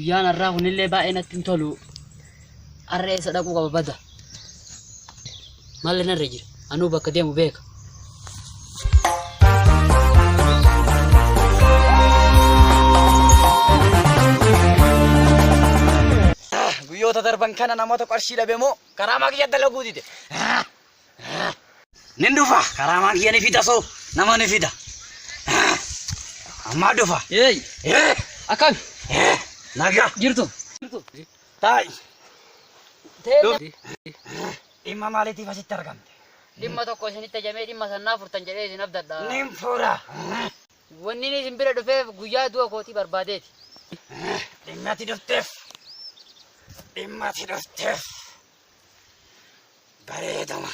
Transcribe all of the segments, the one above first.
Guyyaan har'aa kunillee baay'ee natti hin tolu. Har'a eessa dhaquu qaba bada. Malli narra jira. Anuu bakka deemu beeka. Guyyoota darban kana namoota qarshii dhabe moo karaamaa kiyya dalaguu dide. Nin dhufa karaamaa kiyya ni fida soo nama ni fida. Ammaa dhufa. Eey! Akkam? Nagaa. Jirtu? Taa'i. Dhimma maaliitiif asitti argamte? Dhimma tokko isinitti ajamee dhimma sannaa furtan jedhee isin abdadha. Nin fura. Wanni inni isin bira dhufeef guyyaa du'a kootii barbaadeeti. Dhimma ati dhufteef. Dhimma ati dhufteef. Bareedama.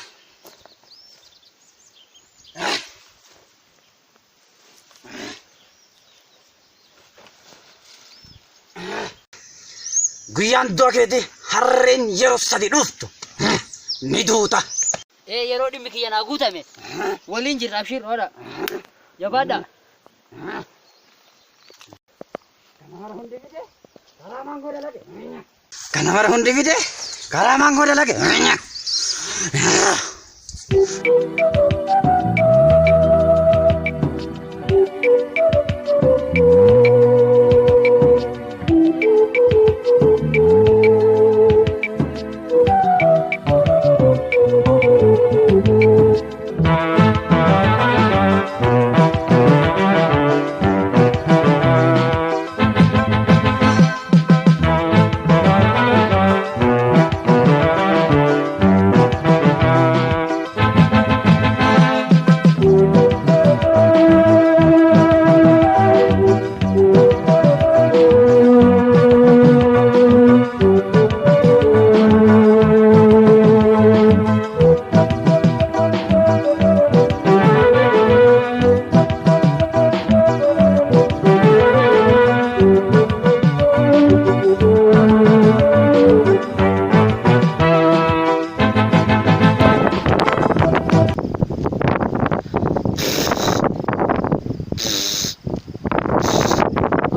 Guyyaan du'a keetii harreen yeroo sadi dhuftu ni duuta. Ee yeroo dhimmi kiyya naa guutame waliin jirra abshiir hoodha. Jabaadha. Kana mara hundi fide karaa maangoo dalage.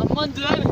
Amman du'ame.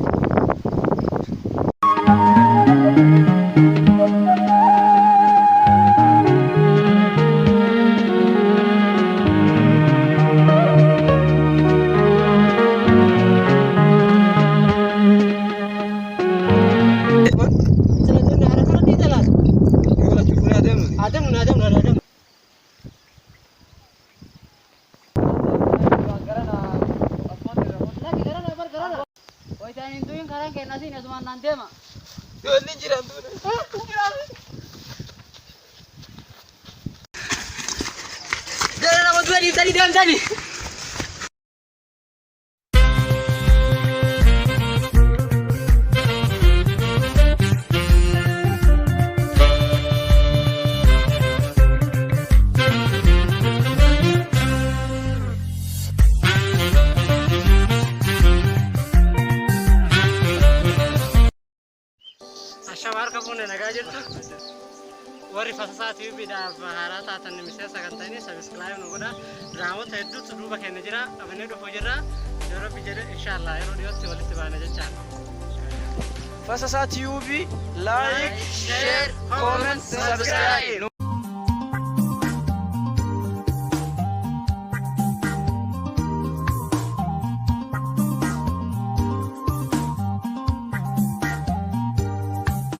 Waytaan hin du'in karaan keenya asiin asumaan naan deema. Jara nama du'a dhiiftanii deemtanii. Ashama harka fuune nagaa jirtu. Warri Fasasaa TVdhaaf haaraa taatan miseensa kan ta'anii subscribe nu godha. Diraamota hedduutu duuba keenya jira. Qabannee dhufuu jirra. Yoo Rabbi jedhe inshaallah yeroo dhiyootti walitti baana jechaadha. Fasasaa TV like, share, comment, subscribe.